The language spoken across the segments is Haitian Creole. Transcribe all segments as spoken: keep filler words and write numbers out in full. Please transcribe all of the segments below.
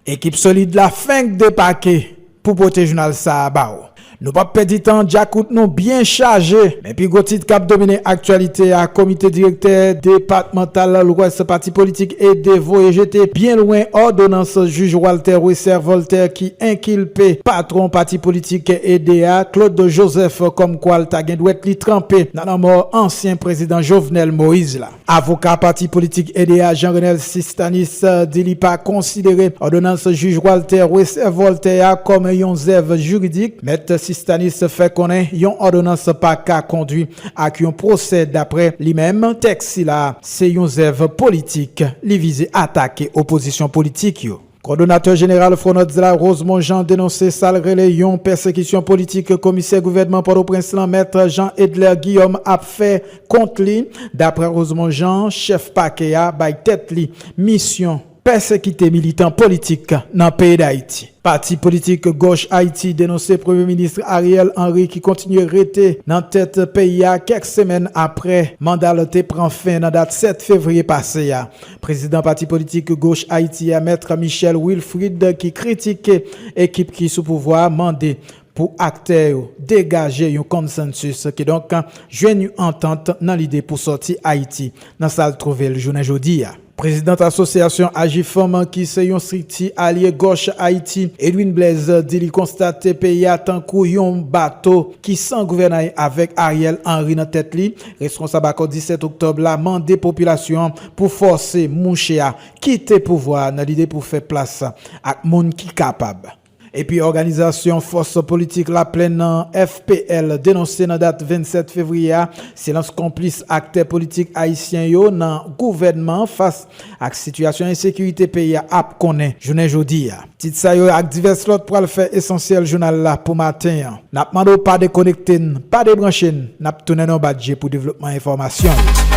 Ekip solid la fenk debake pou pote jounal sa a ba w. Nou p ap pèdi tan, djakout nou byen chaje. Men pi gwo tit k ap domine aktyalite a, komite direktè depatmantal Lwès pati politik EDE voye jete byen lwen òdonans jij Walter Wesser Voltaire ki enkilpe patwon pati politik EDE a, Claude Joseph, kòmkwa l ta gen dwèt li tranpe nan lanmò ansyen prezidan Jovenel Moïse la. Avoka pati politik EDE a, Jean Renel Sistanis, di li pa konsidere òdonans jij Walter Wesser Voltaire a kòm yon zèv jiridik. Mèt Sistanis fè konnen yon òdonans pa ka kondui ak yon pwosè. Dapre li menm, tèks sila se yon zèv politik, li vize atake opozisyon politik yo. Kòdonatè jeneral Front Nòdis la, Rosemond Jean, denonse sa l rele yon pèsekisyon politik komisè gouvènman Pòtoprens lan, Mèt Jean Edler Guillaume, ap fè kont li. Dapre Rosemond Jean, chèf pakè a bay tèt li misyon pèsekite militan politik nan peyi Dayiti. Pati politik Gòch Ayiti denonse Premye Minis Ariel Henry, ki kontinye rete nan tèt peyi a kèk semèn apre manda l te pran fen nan dat sèt fevriye pase a. Prezidan pati politik Gòch Ayiti a, Mèt Michel Wilfrid, ki kritike ekip ki sou pouvwa a, mande pou aktè yo degaje yon konsansis, kidonk jwenn yon antant nan lide pou sòti Ayiti nan sa l twouve l jounen jodi a. Prezidant asosyasyon Ajifanm, ki se yon estrikti alye Gòch Ayiti, Edwin Blaise, di li konstate peyi a tankou yon bato ki san gouvènay avèk Ariel Henry nan tèt li. Responsab Akò disèt oktòb la mande popilasyon an pou fòse mouche a kite pouvwa a nan lide pou fè plas ak moun ki kapab. Epi òganizasyon Fòs Politik Laplèn nan, F P L, denonse nan dat vennsèt fevriye a silans konplis aktè politik ayisyen yo nan gouvènman an fas ak sitiyasyon ensekirite peyi a ap konnen jounen jodi a. Tit sa yo ak divès lòt pral fè esansyèl jounal la pou maten an. N ap mande w pa dekonekte n, pa debranche n, n ap tounen nan yon bat je pou devlopman enfòmasyon yo.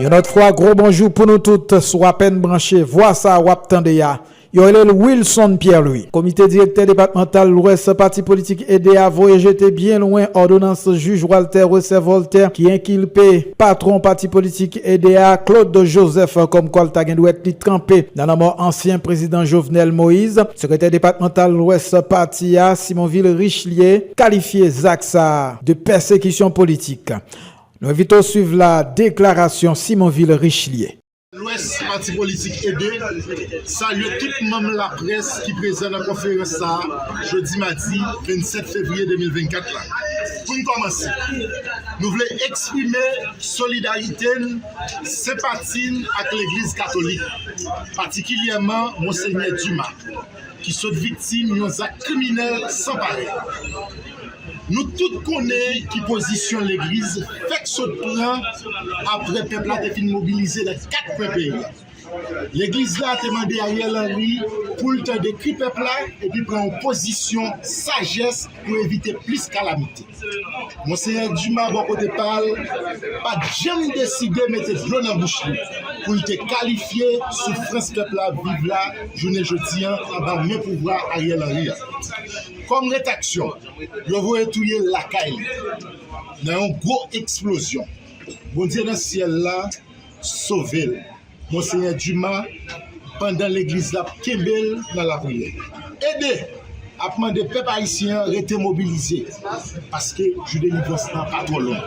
Yon lòt fwa, gwo bonjou pou nou tout. Si w apèn branche, vwa sa a w ap tande a, yo rele l Wilson Pierre Louis. Komite direktè depatmantal Lwès pati politik EDE a voye jete byen lwen òdonans jij Walter Wesser Voltaire, ki enkilpe patwon pati politik EDE a, Claude Joseph, kòmkwa l ta gen dwèt li tranpe nan lanmò ansyen prezidan Jovenel Moïse. Sekretè depatmantal Lwès pati a, Simonvil Richelieu, kalifye zak sa a de pèsekisyon politik. Nou envite w swiv la deklarasyon Simonvil Richelieu. Lwès, pati politik EDE, salye tout manm laprès ki prezan nan konferans sa a, jodi madi vennsèt fevriye de mil vennkat la. Pou n kòmanse, nou vle eksprime solidarite n, senpati n ak Legliz Katolik, patikilyèman Monsenyè Dumas, ki sot viktim yon zak kriminèl san parèy. Nou tout konnen ki pozisyon Legliz fèk sot pran apre pèp la te fin mobilize nan kat kwen peyi a. Legliz la te mande Ariel Henry pou l tande kri pèp la epi pran yon pozisyon sajès pou evite plis kalamite. Monsenyè Dumas, bò kote pa l, pa t janm deside mete dlo nan bouch li pou l te kalifye soufrans pèp la ap viv la jounen jodi a anba men pouvwa Ariel Henry a. Kòm retaksyon, yo voye touye l lakay li nan yon gwo eksplozyon. Bondye nan syèl la sove l. Monsenyè Dumas, pandan legliz la ap kenbe l nan lapriyè. EDE ap mande pèp ayisyen an rete mobilize, paske jou delivrans lan pa twò lwen.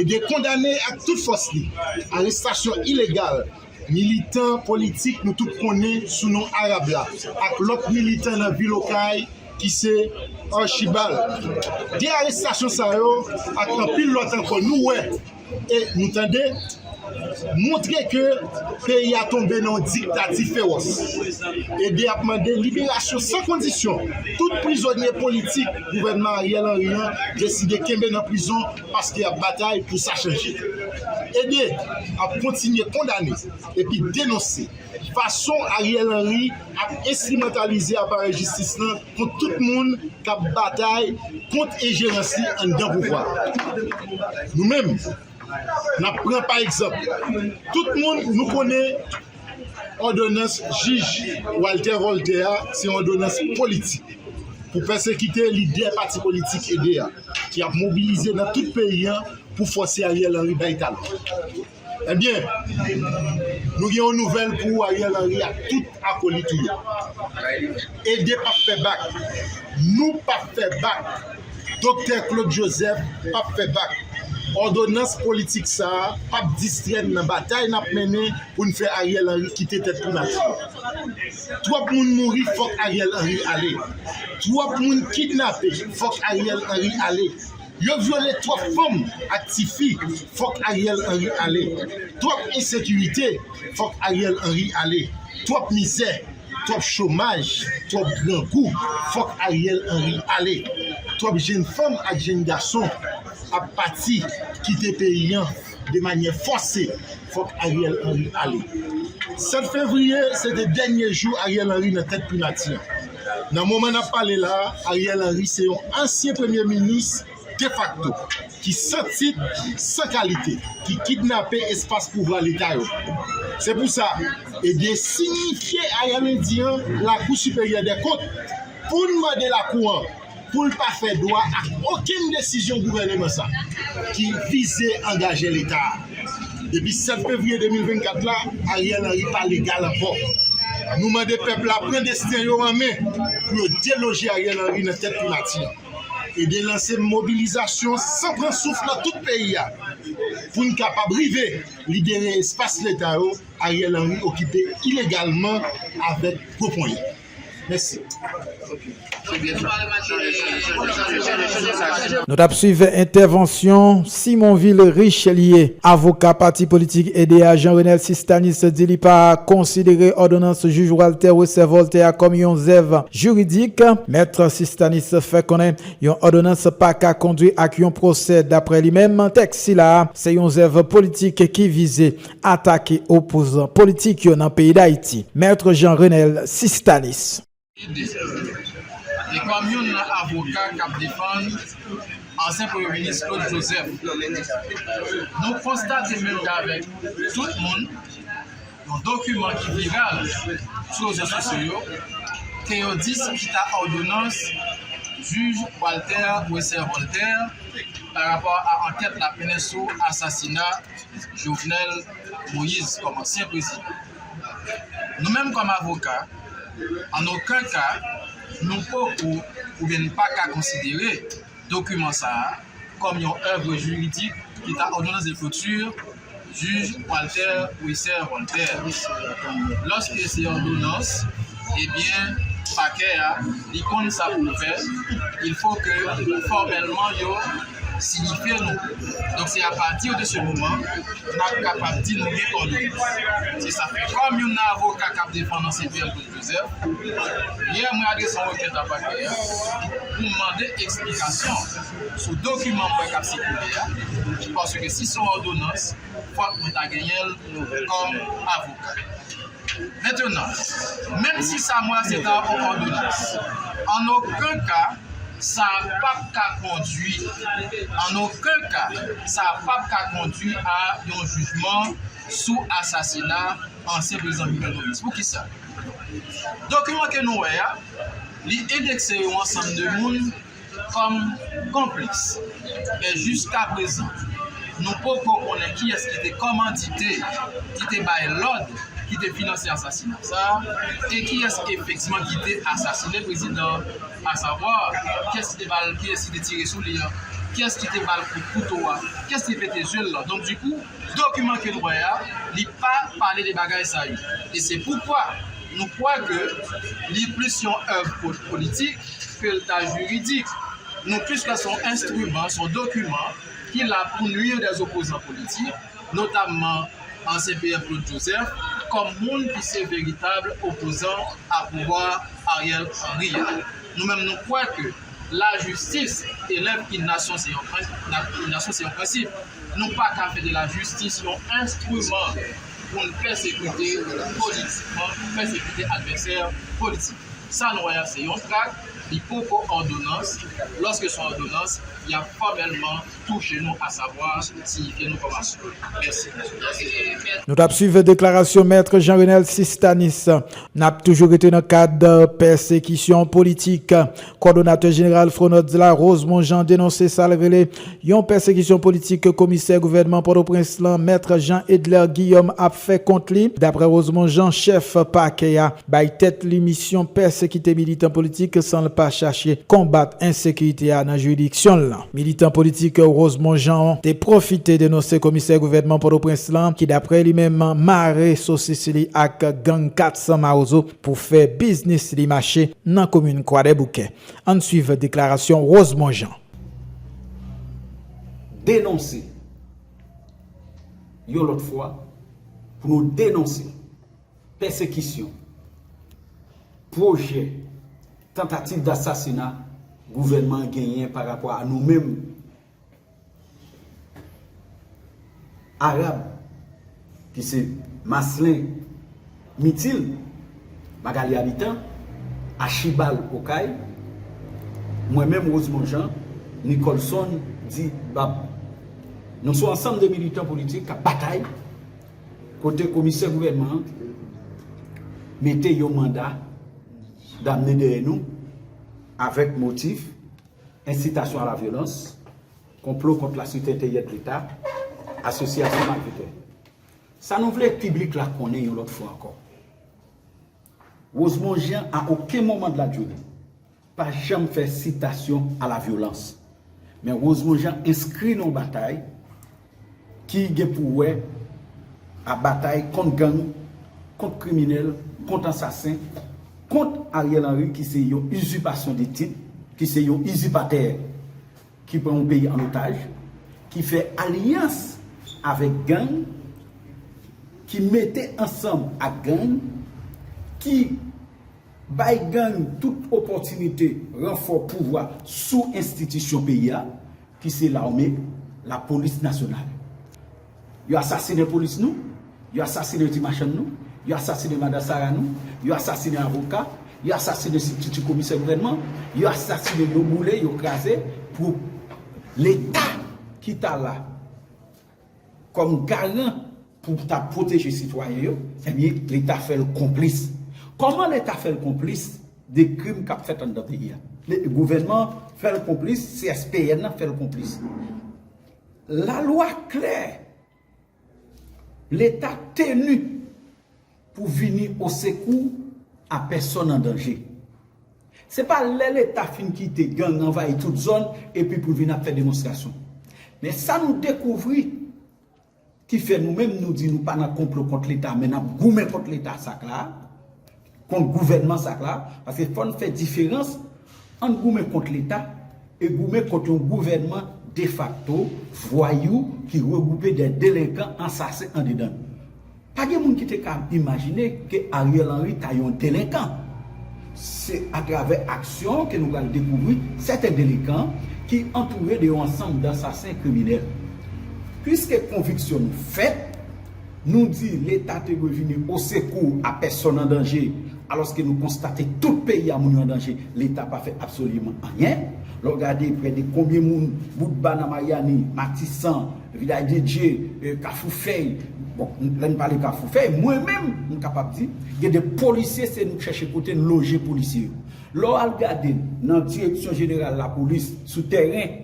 EDE kondane ak tout fòs li arestasyon ilegal militan politik nou tout konnen sou non Arab la ak lòt militan nan vil Okay ki se Archibald. De arestasyon sa yo ak anpil lòt ankò nou wè e nou tande montre ke peyi a tonbe nan yon diktati fewòs. EDE ap mande liberasyon san kondisyon tout prizonye politik gouvènman Ariel Henry an deside kenbe nan prizon paske y ap batay pou sa chanje. EDE ap kontinye kondane epi denonse fason Ariel Henry ap enstrimantalize aparèy jistis lan kont tout moun k ap batay kont enjerans li anndan pouvwa a. Nou menm, n ap pran pa egzanp tout moun nou konnen. Òdonans jij Walter Voltaire a se yon òdonans politik. pou pèsekite lidè pati politik EDE a, ki ap mobilize nan tout peyi a pou fòse Ariel Henry bay talon. Ebyen, nou gen yon nouvèl pou ou, Ariel Henry ak tout akolit ou yo. EDE p ap fè bak. Nou p ap fè bak. Doktè Claude Joseph p ap fè bak. Òdonans politik sa a p ap distrè n nan batay n ap mennen pou n fè Ariel Henry kite tèt primati. Twòp moun mouri, fòk Ariel Henry ale. Twòp moun kidnape, fòk Ariel Henry ale. Yo vyole twòp fanm ak tifi, fòk Ariel Henry ale. Twòp ensekirite, fòk Ariel Henry ale. Twòp mizè, twòp chomaj, twòp grangou, fòk Ariel Henry ale. Twòp jenn fanm ak jenn gason ap pati, kite peyi an de manyè fòse, fòk Ariel Henry ale. Sèt fevriye, se te dènye jou Ariel Henry nan tèt primati an. Nan moman n ap pale la a, Ariel Henry se yon ansyen premye minis defakto, ki san tit, san kalite, ki kidnape espas pouvwa Leta yo. Se pou sa, EDE siyifye Ayalendyen an Lakou Siperyè dè Kont pou n mande Lakou an pou l pa fè dwa ak okenn desizyon gouvèneman sa ki vize angaje Leta a. Depi sèt fevriye de mil vennkat la, Ariel Henry pa legal ankò. Nou mande pèp la pran desten yo an men pou yo deloje Ariel Henry nan tèt primati an. EDE lanse mobilizasyon san pran souf nan tout peyi a pou n kapab rive libere espas Leta yo Ariel Henry okipe ilegalman avèk gwo ponyèt. Mèsi. Nou t ap swiv entèvansyon Simonvil Richelieu, avoka pati politik EDE a, Jean Renel Sistanis, di li pa konsidere òdonans jij Walter Wesser Voltaire a kòm yon zèv jiridik. Mèt Sistanis fè konnen yon òdonans pa ka kondui ak yon pwosè. Daprè li menm, tèks sila a se yon zèv politik ki vize atake opozan politik yo nan peyi Dayiti. Mèt Jean Renel Sistanis. E kòm youn nan avoka k ap defann ansyen premye minis Claude Joseph, nou konstate menm jan avèk tout moun yon dokiman ki viral sou rezo sosyo yo ke yo di se chita òdonans jij Walter Wesser Voltaire pa rapò a ankèt l ap mennen sou asasina Jovenel Moïse kòm ansyen prezidan. Nou menm kòm avoka, an okenn ka, nou poko oubyen n pa ka konsidere dokiman sa a kòm yon èv jiridik ki ta òdonans de klotir jij Walter Wesser Voltaire. Lòske se òdonans, ebyen, pakè a, li konn sa pou l fè, il faut que fòmèlman yo siyifye nou. Donk, se apati de se moman n ap kapab di nou gen òdonans. Se sa fè, kòm youn nan avoka k ap defann ansyen P M Claude Joseph, yè mwen adrese yon rekèt a pakè a pou m mande eksplikasyon sou dokiman m wè k ap sikile a, paske si se yon òdonans, fòk mwen ta genyen l kòm avoka. Mentenan, menm si sa m wè a se ta yon òdonans, an okenn ka, sa p ap ka kondui, an okenn ka, sa p ap ka kondui a yon jijman sou asasina ansyen prezidan Jovenel Moïse. Poukisa? Dokiman ke nou wè a, li endekse yon ansanm de moun kòm konplis. Men jiskaprezan, nou poko konnen kiyès ki te kòmandite, ki te bay lòd, ki te finanse asasina sa a, e kiyès efektivman ki te asasine prezidan an, asavwa, kiyès ki te ba l, kiyès ki te tire sou li an, kiyès ki te ba l kout kouto a, kiyès ki te pete zye l lan. Donk, dikou, dokiman ke nou wè a, li pa pale de bagay sa yo. E se poukwa nou kwè ke li plis yon èv po-, politik ke l ta jiridik. Nou plis kwè se yon enstriman, se yon dokiman ki la pou nwi dè opozan politik, notamman ansyen P M Claude Joseph, kòm moun ki se veritab opozan a pouvwa Ariel Henry a. Nou menm, nou kwè ke lajistis élève une nation, se yon prensip, une nation, se yon prensip. Nou pa ka fè de lajistis yon enstriman pou n pèsekite politikman, pèsekite advèsè politik. Sa nou wè a se yon trak, li poko òdonans. Lòske se yon òdonans, Y ap fòmèlman touche nou, asavwa siyifye nou kòm asosi. Mèsi. Nou t ap swiv deklarasyon Mèt Jean Renel Sistanis. N ap toujou rete nan kad pèsekisyon politik. Kòdonatè jeneral Fronord la, Rosemond Jean, denonse sa l rele yon pèsekisyon politik komisè gouvènman Pòtoprens lan, Mèt Jean Edler Guillaume, ap fè kont li. Daprè Rosemond Jean, chèf pakè a bay tèt li misyon pèsekite militan politik san l pa chache konbat ensekirite a nan jiridiksyon l lan. Militan politik Rosemond Jean te pwofite denonse komisè gouvènman Pòtoprens lan, ki, daprè li menm, mare sosis li ak gang kat san Mawozo pou fè biznis li mache nan komin Kwadèboukè. Ann swiv deklarasyon Rosemond Jean. Denonse yon lòt fwa, pou nou denonse pèsekisyon, pwojè, tantativ dasasina gouvènman an genyen pa rapò a nou menm Arab, ki se Maslin Mitil, Magali Abitan, Achibal Okay, mwen menm Rosemond Jean, Nicolson Dibab. Nou se yon ansanm de militan politik k ap batay kote komisè gouvènman an mete yon manda damne dèyè nou avèk motif ensitasyon a la vyolans, konplo kont la sirte enteryè de Leta, asosyasyon malfetè. Sa nou vle piblik la konnen yon lòt fwa ankò. Rosemond Jean, a okenn moman de la durée, pa janm fè sitasyon a la vyolans. Men Rosemond Jean enskri nan yon batay ki gen pou wè a batay kont gang, kont kriminèl, kont ansasen, kont Ariel Henry ki se yon izipasyon de tit, ki se yon izipatè ki pran yon peyi an otaj, ki fè alyans avèk gang, ki mete ansanm ak gang, ki bay gang tout opòtinite ranfò pouvwa sou enstitisyon peyi a, ki se lame, lapolis nasyonal. Yo asasinen polis nou, yo asasinen ti machann nou, yo asasinen madan Sara nou, yo asasinen avoka, yo asasinen ti komisè gouvènman, yo asasinen, yo boule, yo kraze pou Leta ki ta la kòm garan pou ta pwoteje sitwayen yo, ebyen, Leta fè l konplis. Kòman Leta fè l konplis de krim k ap fèt anndan peyi a? Gouvènman fè l konplis, C S P N nan fè l konplis. Lalwa klè, Leta teni pou vini osekou a pèsòn an danje. Se pa lè Leta fin kite gang anvayi tout zòn epi pou l vin ap fè demonstrasyon. Men sa nou dekouvri ki fè nou menm nou di nou pa nan konplo kont Leta, men n ap goumen kont Leta sak la, kont gouvènman sak la, paske fò n fè diferans ant goumen kont Leta e goumen kont yon gouvènman defakto, vwayou, ki regwoupe de delenkan, ansasen andedan l. Pa gen moun ki te ka imajine ke Ariel Henry ta yon delenkan. Se atravè aksyon ke nou pral dekouvri sèten delenkan ki antoure de yon ansanm dansasen kriminèl. Piske konviksyon nou fèt, nou di Leta te dwe vini osekou a pèsòn an danje, alòske nou konstate tout peyi a moun yo an danje, Leta pa fè absoliman anyen. Lè w gade prè de konbyen moun bout ba nan Maryani, Matisan, Vilaj de Dye, Kafou Fèy, bon, lè n pale Kafou Fèy, mwen menm, m kapab di, gen de polisye, se nou k chèche kote n loje polisye yo. Lè w al gade nan direksyon jeneral lapolis sou tèren,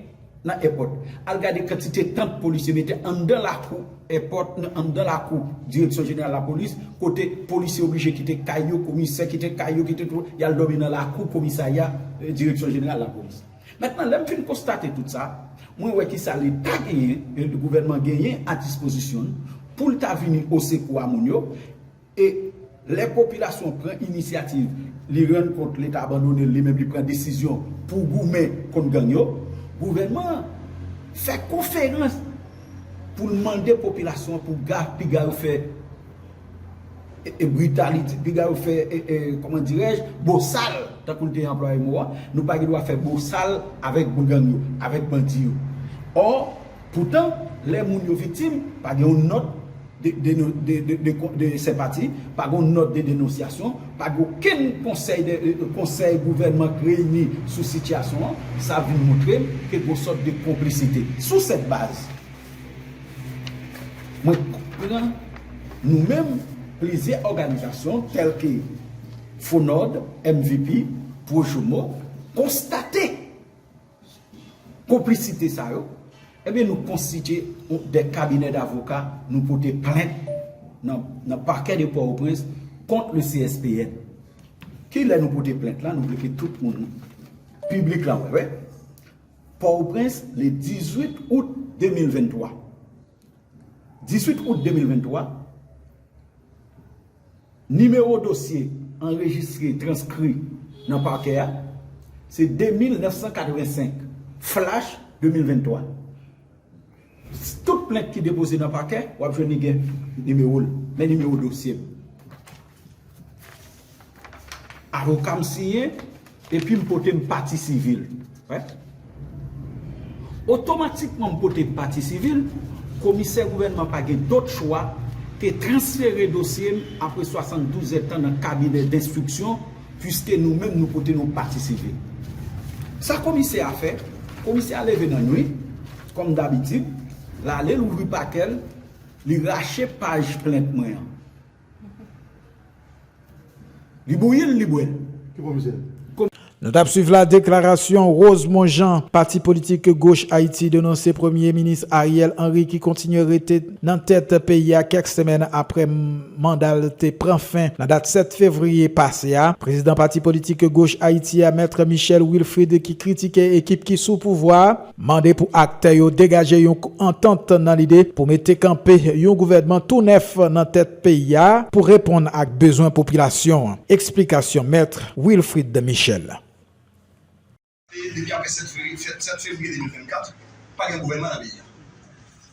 nan èpòt, al gade kantite tant polisye mete anndan lakou èpòt, anndan lakou direksyon jeneral lapolis, kote polisye oblije kite kay yo, komisè kite kay yo, kite tout, y al dòmi nan lakou komisarya direksyon jeneral lapolis. Mentnan, lè m fin konstate tout sa, mwen wè kisa Leta genyen, gouvènman genyen a dispozisyon l pou l ta vini osekou a moun yo, e lè popilasyon pran inisyativ, li rann kont Leta abandone l, li menm li pran desizyon pou goumen kont gang yo, gouvènman an fè konferans pou l mande popilasyon an pou ga, piga yo fè e, e britalite, piga yo fè, e, e, comment dirais-je, bosal, tankou l te anplwaye mo a, nou pa gen dwa fè bosal avèk gang yo, avèk bandi yo. Ò, poutan, lè moun yo viktim, pa gen yon nòt de, de, de, de, de, de senpati, pa gen yon nòt de denonsyasyon, pa gen okenn konsèy de, konsèy gouvènman k reyini sou sitiyasyon an, sa vin montre m ke gen yon sòt de konplisite. Sou sèt baz, mwen pran nou menm plizyè òganizasyon tèl ke Fonord, M V P, Projomo, konstate konplisite sa yo, ebyen, nou konstitye yon, de kabinè davoka, nou pote plent nan, nan pakè de Pòtoprens kont le C S P N. Kilè nou pote plent la? Nou vle ke tout moun, piblik la wè, wè. Pòtoprens, le dizuit out de mil venntwa. Dizuit out de mil venntwa, nimewo dosye anrejistre, transkri nan pakè a, se de mil nèf san katrevensenk, flash de mil venntwa. Tout plent ki depoze nan pakè, w ap jwenn li gen nimewo l, men nimewo dosye m. Avoka m siyen, epi m pote m pati sivil. Wè. Otomatikman m pote m pati sivil, komisè gouvènman pa gen dòt chwa ke transfere dosye m apre swasanndouz èdtan nan kabinè denstriksyon, piske nou menm nou pote nou pati sivil. Sa komisè a fè, komisè a leve nan nuit, kòm dabitid, l ale louvri pakè l, li rache paj plent mwen an. Li bouyi l, li bwè l. Ki komisè? Nou t ap swiv la deklarasyon Rosemond Jean, pati politik Goch Ayiti denonse Premye Minis Ariel Henry ki kontinye rete nan tèt peyi a kèk semèn apre manda l te pran fen nan dat sèt fevriye pase a. Prezidan pati politik Goch Ayiti a, Mèt Michel Wilfrid, ki kritike ekip ki sou pouvwa a, mande pou aktè yo degaje yon antant nan lide pou mete kanpe yon gouvènman tou nèf nan tèt peyi a pou reponn ak bezwen popilasyon an. Eksplikasyon Mèt Wilfrid Michel. Depi apre sèt fevriye, sèt fevriye de mil vennkat, pa gen gouvènman nan peyi a.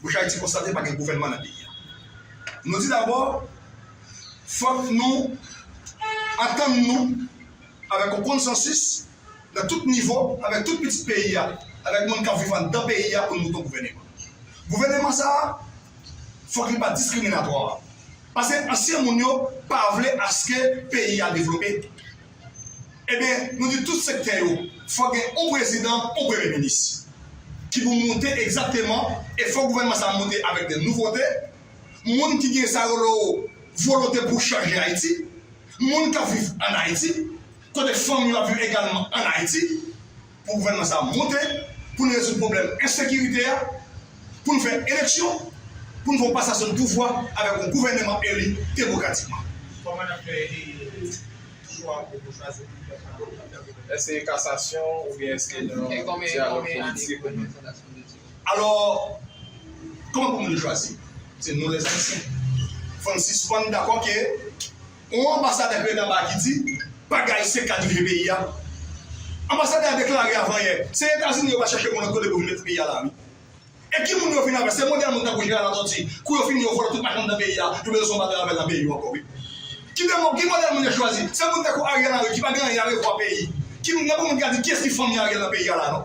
Goch Ayiti konstate pa gen gouvènman nan peyi a. Nou di dabò, fòk nou antann nou avèk yon konsansis nan tout nivo, avèk tout pitit peyi a, avèk moun k ap viv anndan peyi a pou n monte yon gouvèneman. Gouvèneman sa a, fòk li pa diskriminatwa. Paske ansyen moun yo pa vle aske peyi a devlope. Ebyen, nou di tout sektè yo, fòk gen yon prezidan, yon premye minis ki pou monte egzakteman, e fòk gouvènman sa a monte avèk de nouvote, moun ki gen sa yo rele volonte pou chanje Ayiti, moun k ap viv ann Ayiti, kote fanmi yo ap viv egalman ann Ayiti, pou gouvènman sa a monte, pou n rezoud pwoblèm ensekirite a, pou n fè eleksyon, pou n fè yon pasasyon de pouvwa avèk yon gouvèneman eli demokratikman. Kòman n ap fè chwa pou nou chwazi moun k ap fè gouvèneman? Èske kasasyon oubyen èske nan dyalòg politik? Alò, kòman pou moun yo chwazi? Se nou lèzayisyen. Fò n sispann dakò ke yon anbasadè k rete anba a ki di, pa gen Ayisyen k ka dirije peyi a. Anbasadè a deklare avan yè, se Etazini yo pral chèche moun lòt kote pou vin mete peyi a la, wi. E ki moun yo vin avè? Se modèl moun tankou Jeneral Latortue, kou yo fini yo vòlò tout machann nan peyi a, yo bezwen se yon batay avè l nan peyi yo ankò, wi. Ki de mo-, ki modèl moun yo chwazi? Se moun tankou Ariel Henry ki pa gen anyen a revwa peyi. Ki moun, nan pou moun ki ka di kiyès ki fanmi Ariel nan peyi a la, non?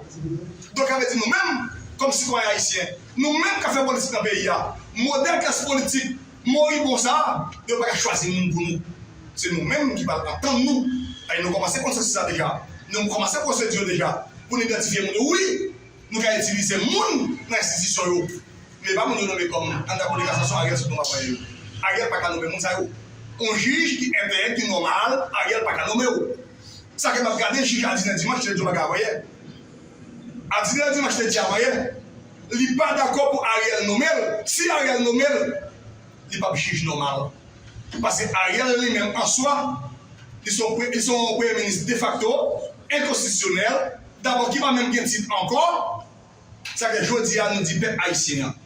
Donk, sa vle di nou menm, kòm sitwayen ayisyen, nou menm k ap fè politik nan peyi a, modèl klas politik moribon sa a, yo pa ka chwazi moun pou nou. Se nou menm ki pral antann nou. Paske nou kòmanse konsansis la deja. Nou kòmanse pwosedi yo deja. Pou n idantifye moun yo, wi, nou ka itilize moun nan enstitisyon yo. Men pa moun yo nonmen kòm anndan kou de kasasyon Ariel sot nan mapanye yo. Ariel pa ka nonmen moun sa yo. Yon jij ki entèg, ki nòmal, Ariel pa ka nonmen yo. Sa ke m ap gade, jij Adrien Dimanche te di yon bagay avan yè. Adrien Dimanche te di avan yè, li pa dakò pou Ariel nonmen l. Si Ariel nonmen l, li p ap jij nòmal. Paske Ariel li menm an swa, li se yon pre-, li se yon premye minis defakto, enkonstitisyonèl, dabò ki pa menm gen tit ankò. Sa ke jodi a nou di pèp ayisyen an,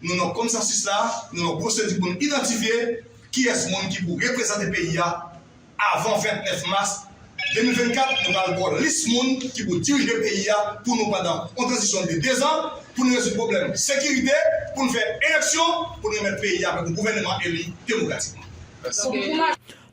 nou nan konsansis la, nou nan pwosedi pou n idantifye kiyès moun ki pou reprezante peyi a avan vennèf mas de mil vennkat, nou pral ba w lis moun ki pou dirije peyi a pou nou pandan yon tranzisyon de dezan, pou nou rezoud pwoblèm sekirite, pou nou fè eleksyon, pou nou remèt peyi a avèk yon gouvèneman eli demokratikman.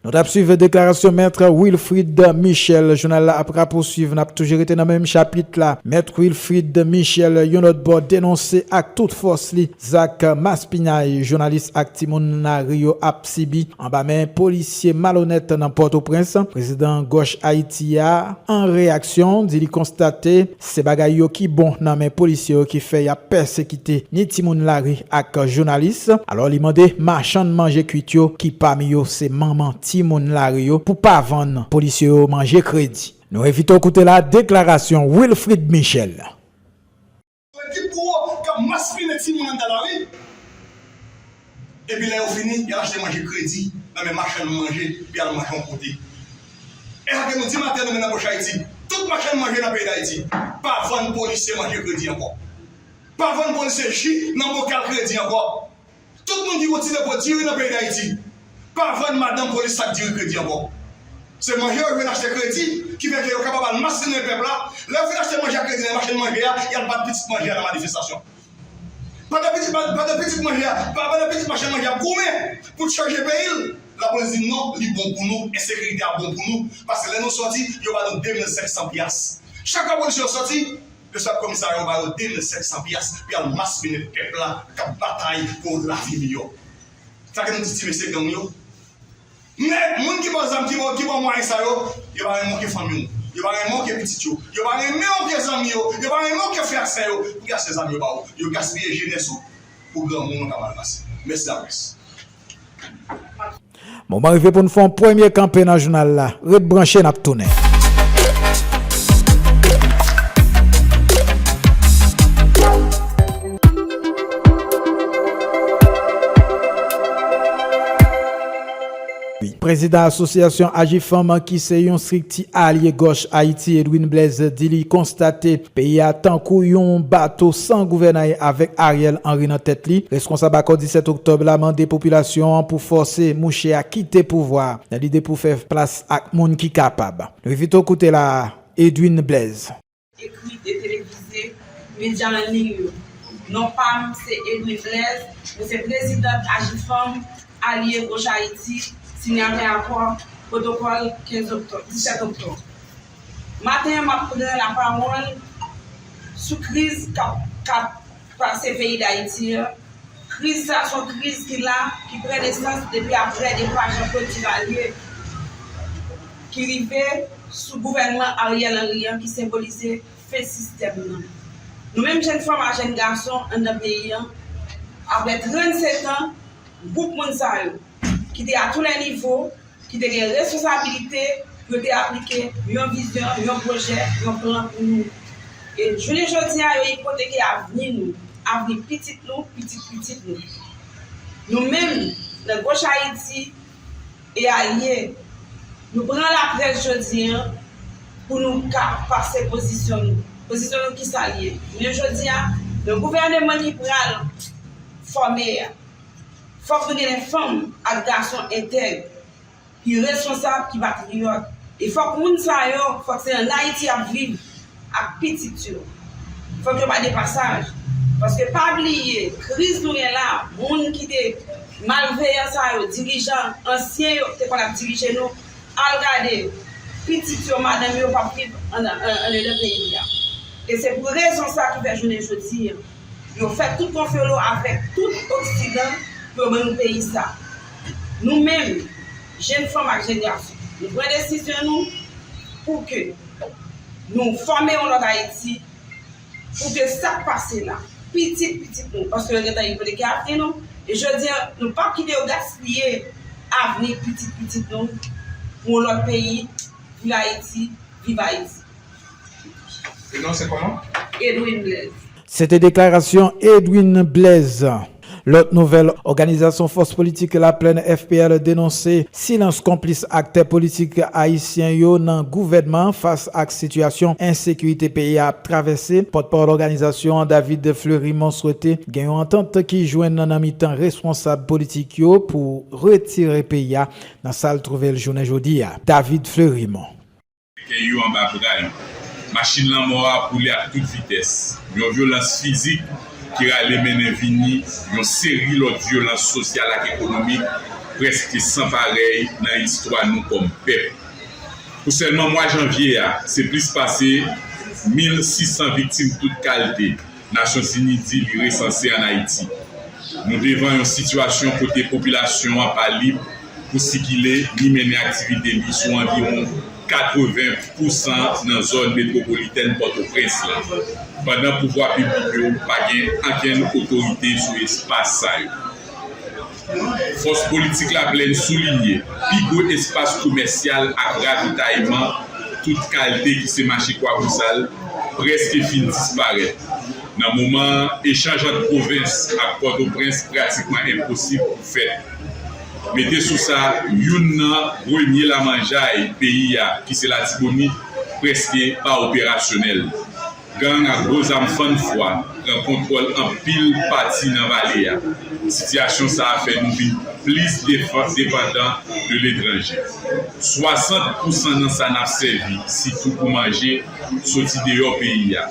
Nou t ap swiv deklarasyon Mèt Wilfrid Michel. Jounal la ap rapousuiv, n ap toujou rete nan menm chapit la. Mèt Wilfrid Michel, yon lòt bò, denonse ak tout fòs li zak maspinay jounalis ak timoun lari yo ap sibi anba men polisye malonèt nan Pòtoprens. Prezidan Gòch Ayiti a, an reyaksyon, di li konstate se bagay yo ki bon nan men polisye yo ki fè y ap pèsekite ni timoun lari ak jounalis. Alò, li mande machann manje kwit yo, ki pami yo se manman timoun lari yo, pou pa vann polisye yo manje kredi. Nou envite w koute la deklarasson Wilfrid Michel. Ekip pou yo k ap maspinen timoun anndan lari. Epi lè yo fini, y al achte manje kredi nan men machann manje, epi y al manje yon kote. E sa ke nou di maten nan men nan Gòch Ayiti. Tout machann manje nan peyi Dayiti, pa vann polisye manje kredi ankò. Pa vann polisye ji nan bokal kredi ankò. Tout moun ki gon ti depo diri nan peyi Dayiti, pa vann madanm polis ak diri kredi ankò. Se manje yo jwenn achte kredi, ki fè ke yo kapab al maspinen pèp la. Lè yo fin achte manje a kredi nan machann manje a, y al bat pitit manje a nan manifestasyon. Pandan pitit, pandan pitit manje a, pandan pitit machann manje a ap goumen pou l chanje peyi l, lapolis di non, li bon pou nou, ensekirite a bon pou nou, paske lè nou sòti, yo ba nou de mil senk san pyas. Chak fwa polisye yo sòti, yo sot komisarya, yo ba yo de mil senk san pyas pou y al maspinen pèp la k ap batay pou yon lavi miyò. Sa ke nou di ti mesye gang yo? Men moun ki ba w zam, ki ba w, ki ba w mwayen sa yo, yo pa renmen w ke fanmi w, yo pa renmen w ke pitit yo, yo pa renmen w ke zanmi yo, yo pa renmen w ke frè ak sè yo. Pou ki achte zam yo ba w? Yo gaspiye jenès ou pou granmoun ou ka mal pase. Mèsi daprès. Moman rive pou n fè yon premye kanpe nan jounal la. Ret branche, n ap tounen. Prezidan Asosyasyon Ajifanm, ki se yon estrikti alye Gòch Ayiti, Edwin Blaise, di li konstate peyi a tankou yon bato san gouvènay avèk Ariel Henry nan tèt li. Reskonsab Akò disèt Oktòb la mande popilasyon an pou fòse mouche a kite pouvwa a nan lide pou fè plas ak moun ki kapab. Nou envite w koute la, Edwin Blaise. Ekri e televize, medya an liy yo. Non pa m se Edwin Blaise, mwen se prezidant Ajifanm, alye Gòch Ayiti, sinyatè akò pwotokòl kenz oktòb, disèt oktòb. Maten an, m ap pran lapawòl sou kriz k ap, k ap pase peyi Dayiti an. Kriz sa se yon kriz ki la, ki pran nesans depi aprè depa Jean Claude Duvalier, ki rive sou gouvènman Ariel Henry an, ki senbolize fen sistèm nan. Nou menm jèn fanm ak jèn gason anndan peyi an, aprè trannsetan, gwoup moun sa yo, ki te a tou lè nivo, ki te gen responsabilite pou yo te aplike yon vizyon, yon pwojè, yon plan pou nou. E jounen jodi a, yo ipoteke avni nou, avni pitit nou, pitit pitit nou. Nou menm, nan Gòch Ayiti e alye, nou pran laprès jodi an pou nou ka pase pozisyon nou. Pozisyon nou ki sa l ye? Jounen jodi a, nan gouvèneman ki pral fòme a, fòk nou gen fanm ak gason entèg, ki responsab, ki patriyòt. E fòk moun sa yo, fòk se ann Ayiti y ap viv ak pitit yo. Fòk yo pa de pasaj. Paske pa bliye, kriz nou gen la, moun ki te malveyan sa yo, dirijan ansyen yo ki te konn ap dirije nou, al gade, pitit yo, madanm yo p ap viv ann, ann, anndan peyi a. E se pou rezon sa ki fè jounen jodi a, yo fè tout konfyolo avèk tout Oksidan pou yo ban nou peyi sa. Nou menm, jèn fanm ak jèn gason, nou pran desizyon nou pou ke nou fòme yon lòt Ayiti, pou ke sa k pase la, pitit pitit nou, paske yo gentan ipoteke avni nou, e jodi a, nou p ap kite yo gaspiye avni pitit pitit nou pou yon lòt peyi. Viv Ayiti, viv Ayiti. Prenon se kòman? Edwin Blaise. Se te deklarasyon Edwin Blaise. Lòt nouvèl, òganizasyon Fòs Politik Laplèn, F P L, denonse silans konplis aktè politik ayisyen yo nan gouvènman an fas ak sitiyasyon ensekirite peyi a ap travèse. Pòtpawòl òganizasyon an, David Fleurimond, swete gen yon antant ki jwenn nan mitan responsab politik yo pou retire peyi a nan sa l twouve l jounen jodi a. David Fleurimond. Kèy yo anba bra yo. Machin lanmò a boule ak tout vitès. Yon vyolans fizik ki rale mennen vini yon seri lòt vyolans sosyal ak ekonomik prèske san parèy nan istwa nou kòm pèp. Pou sèlman mwa janvye a, se plis pase mil sis san viktim tout kalte Nasyonzini di li resanse ann Ayiti. Nou devan yon sitiyasyon kote popilasyon an pa lib pou sikile ni mennen aktivite li sou anviwon katreven pou san nan zòn metwopolitèn Pòtoprens lan, pandan pouvwa piblik yo pa gen ankenn otorite sou espas sa yo. Fòs politik Laplèn soulinye pi gwo espas komèsyal ak ravitayman tout kalte ki se mache Kwabosal prèske fin disparèt. Nan moman an, echanj ant pwovens ak Pòtoprens pratikman enposib pou fèt. Mete sou sa, youn nan premye lamanjay peyi a, ki se Latibonit, prèske pa operasyonèl. Gang ak gwo zam fann fwa pran kontwòl anpil pati nan vale a. Sitiyasyon sa a fè nou vin plis defa-, depandan de letranje. Swasant pou san nan sa n ap sèvi, sitou pou manje, soti deyò peyi a,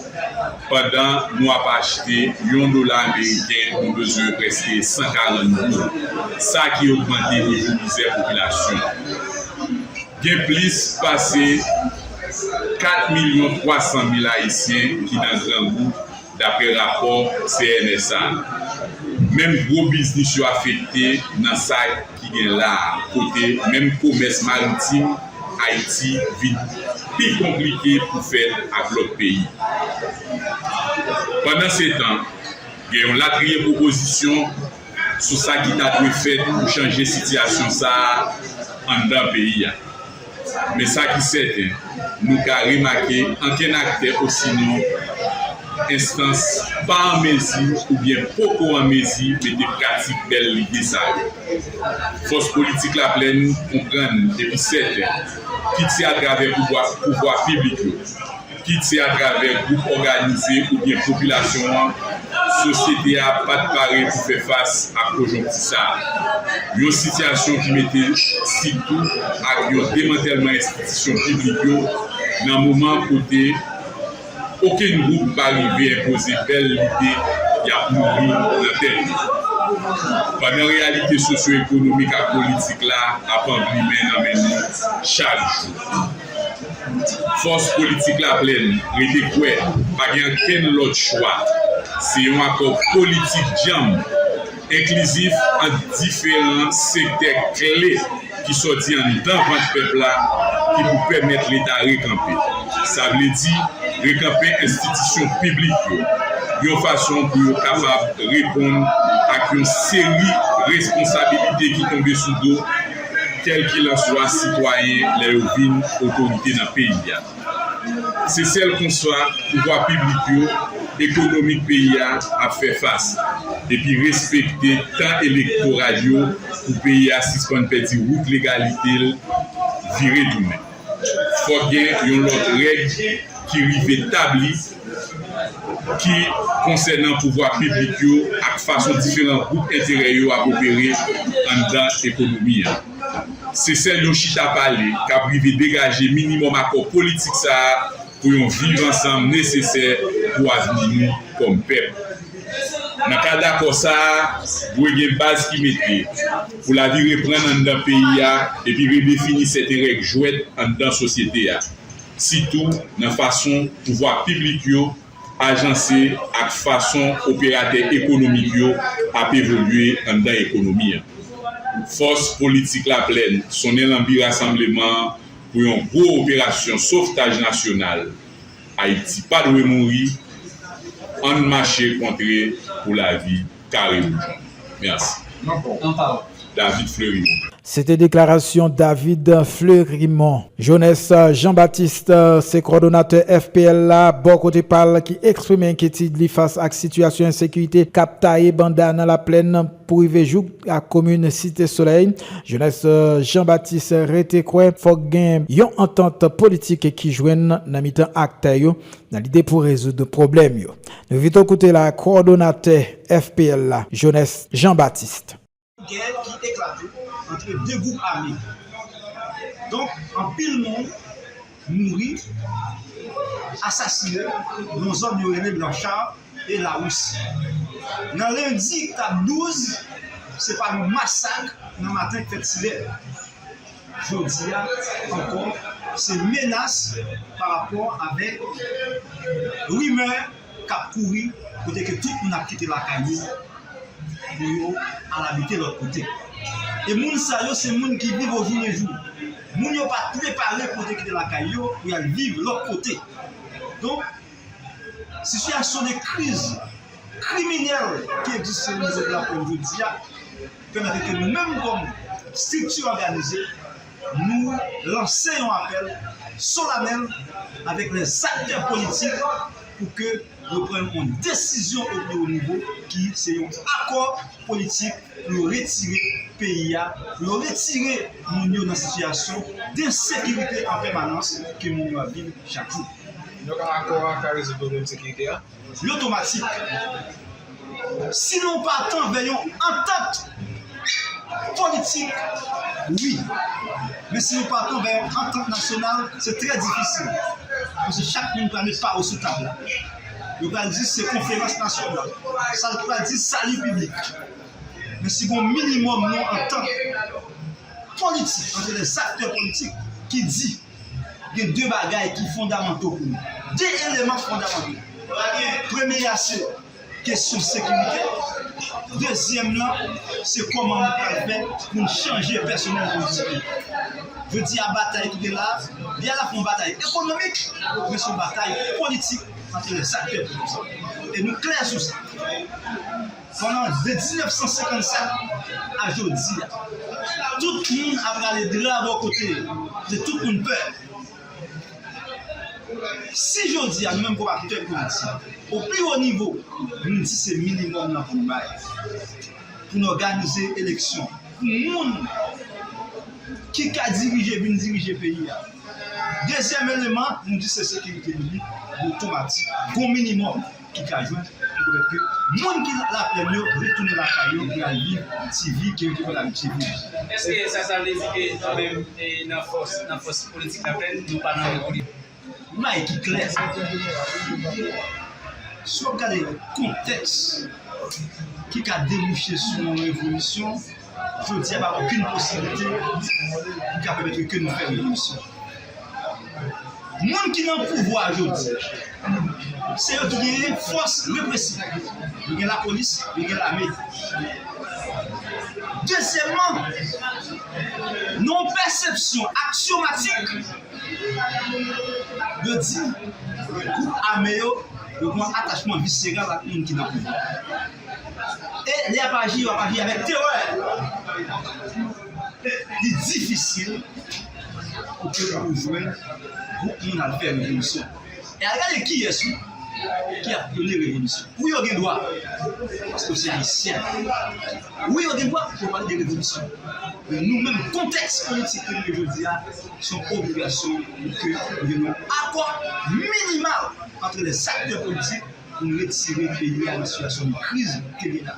pandan nou ap achte yon dola ameriken, nou bezwen prèske san karant goud, sa ki ogmante nivo mizè popilasyon an. Gen plis pase kat milyon twa san mil Ayisyen ki nan grangou, dapre rapò C N S A. Menm gwo biznis yo afekte nan sa ki gen la a, kote menm komès maritim Ayiti vin pi konplike pou fèt ak lòt peyi. Pandansetan, gen yon latriye pwopozisyon sou sa ki ta dwe fèt pou chanje sitiyasyon sa a anndan peyi a. Men sa ki sèten, nou ka remake ankenn aktè osinon enstans pa an mezi oubyen poko an mezi mete pratik bèl lide sa yo. Fòs politik Laplèn konprann epi sèten, kit se atravè pouvwa, pouvwa piblik yo, kit se atravè gwoup òganize oubyen popilasyon an, sosyete a pa t pare pou fè fas ak konjonkti sa a. Yon sitiyasyon ki mete sitou ak yon demantèlman enstitisyon piblik yo nan moman kote okenn gwoup pa rive enpoze bèl lide y ap nouri nan tèt yo. Pandan reyalite sosyo-ekonomik ak politik la ap anvlimen nan men nou chak jou. Fòs politik Laplèn rete kwè pa gen okenn lòt chwa. Se yon akò politik djanm, enklizif ant diferan sektè kle ki sòti anndan vant pèp la ki pou pèmèt Leta rekanpe. Sa vle di, rekanpe enstitisyon piblik yo, yon fason pou yo kapab reponn ak yon seri responsabilite ki tonbe sou do kèlkilanswa sitwayen lè yo vin otorite nan peyi a. Se sèl konsa pouvwa piblik yo, ekonomik peyi a ap fè fas, epi respekte tan elektoral yo pou peyi a sispann pèdi wout legalite l vire tounen. Fòk gen yon lòt règ ki rive tabli ki konsènan pouvwa piblik yo ak fason diferan gwoup enterè yo ap opere anndan ekonomi an. Se sèl yon chita pale k ap rive degaje minimòm akò politik sa a pou yon viv ansanm nesesè pou avni nou kòm pèp. Nan kad akò sa a, dwe gen baz ki mete pou lavi reprann anndan peyi a epi redefini sèten règ jwèt anndan sosyete a, sitou nan fason pouvwa piblik yo ajanse ak fason operatè ekonomik yo ap evolye anndan ekonomi an. Fòs politik Laplèn sonnen lanbi rasanbleman an pou yon gwo operasyon sovtaj nasyonal. Ayiti pa dwe mouri. Ann mache kontre pou lavi kare boujònn. Mèsi. David Fleurimond. Se te deklarasyon David Fleurimond. Jones Jean-Baptiste se kowòdonatè F P L la, bò kote pa l, ki eksprime enkyetid li fas ak sitiyasyon ensekirite k ap taye banda nan Laplèn pou rive jouk ak komin Site Solèy. Jones Jean-Baptiste rete kwè fòk gen yon antant politik ki jwenn nan mitan aktè yo nan lide pou rezoud pwoblèm yo. Nou envite w koute la kowòdonatè F P L la, Jones Jean-Baptiste. Gè ki eklate ant de gwoup ame. Donk, anpil moun mouri, asasinen nan yon zòn yo rele Blanchard e Lawis. Nan lendi k ap douz, Se pa yon masak nan maten k fèt Silè. Jodi a ankò, se menas pa rapò avèk rimè k ap kouri kote ke tout moun ap kite lakay yo pou yo al abite lòt kote. E moun sa yo, se moun ki viv ojoulenjou. Moun yo pa t prepare pou yo te kite lakay yo pou y al viv lòt kote. Donk, sitiyasyon de kriz kriminèl ki egziste o nivo de la pèn jodi a pèmèt ke nou menm kòm estrikti òganize, nou lanse yon apèl solanèl avèk lèzaktè politik pou ke yo pran yon desizyon o pli wo nivo ki se yon akò politik pou yo retire peyi a, pou yo retire moun yo nan sitiyasyon densekirite an pèmanans ke moun yo ap viv chak jou. Donk, akò a ka rezoud pwoblèm sekirite a? Li otomatik. Si nou pa t anvè yon antant politik, wi. Men si nou pa t anvè yon antant nasyonal, se trè difisil. Paske chak moun pral met pa yo sou tab la. Yo pral di se konferans nasyonal. Sa l pral di sali piblik. Men si gon minimòm yon antant politik ant lèzaktè politik ki di gen de bagay ki fondamanto pou nou. De eleman fondamanto. Premye a se kesyon sekirite. Dezyèm lan, se kòman nou pral fè pou n chanje pèsonèl politik yo. Jodi a, batay ki gen la, li alafwa yon batay ekonomik, men se yon batay politik ant lèzaktè politik. E nou klè sou sa. Pandan de mil nèf san senkann sèt a jodi a, tout moun ap rale dra bò kote yo. Se tout moun pè. Si jodi a, nou menm kòm aktè politik, o pli wo nivo, nou di se minimòm nan pou n bay, pou n òganize eleksyon, pou moun ki ka dirije vin dirije peyi a. Dezyèm eleman, nou di se sekirite li, li otomatik, gon minimòm ki ka jwenn pou pèmèt ke moun ki laplèn yo retounen lakay yo pou y al viv ti vi ke yo te konn abitye viv. Èske sa, sa vle di ke nou menm, e, nan fòs, nan fòs politik laplèn, nou pa nan revolisyon? Yon bagay ki klè, si w ap gade kontèks ki ka debouche sou yon revolisyon, jodi a pa gen okenn posiblite ki ka pèmèt ke nou fè revolisyon. Moun ki nan pouvwa jodi, se yo ki genyen fòs represif. Yo gen lapolis, yo gen lame. Dezyèmman, nan yon pèsepsyon akyomatik, yo di gwoup ame yo, yo gen yon atachman viseral ak moun ki nan pouvwa. E lè y ap aji, yo ap aji avèk terè. Li difisil pou ke ou jwenn gwoup moun al fè revolisyon. E al gade kiyès, wi, ki ap prone revolisyon. Wi, yo gen dwa, paske se Ayisyen. Wi, yo gen dwa pou yo pale de revolisyon. Men nou menm, kontèks politik ke nou ye jodi a, se yon obligasyon pou ke nou gen yon akò minimal ant lèzaktè politik pou n retire peyi a nan sitiyasyon de kriz ke li ye la.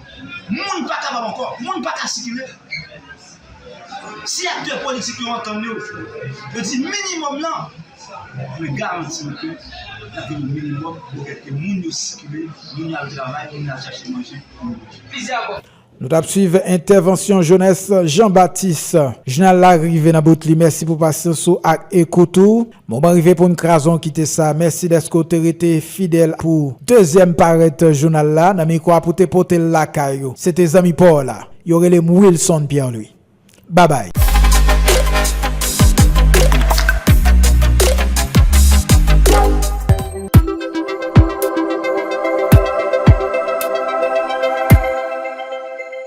Moun pa kapab ankò, moun pa ka sikile. Si aktè politik yo antann yo, yo di minimòm nan, mwen garanti w ke l ap vin yon minimòm pou pèmèt ke moun yo sikile, moun yo al travay, moun yo al chache manje. Nou t ap swiv entèvansyon Jones Jean Baptiste. Jounal la rive nan bout li. Mèsi pou pasyans ou ak ekout ou. Moman rive pou n kraze w kite sa. Mèsi dèske w te rete fidèl pou dezyèm parèt jounal la. Nan mikwo a pou te pote l lakay ou, se te zanmi pa w la. Yo rele m Wilson Pierre Louis. Babay.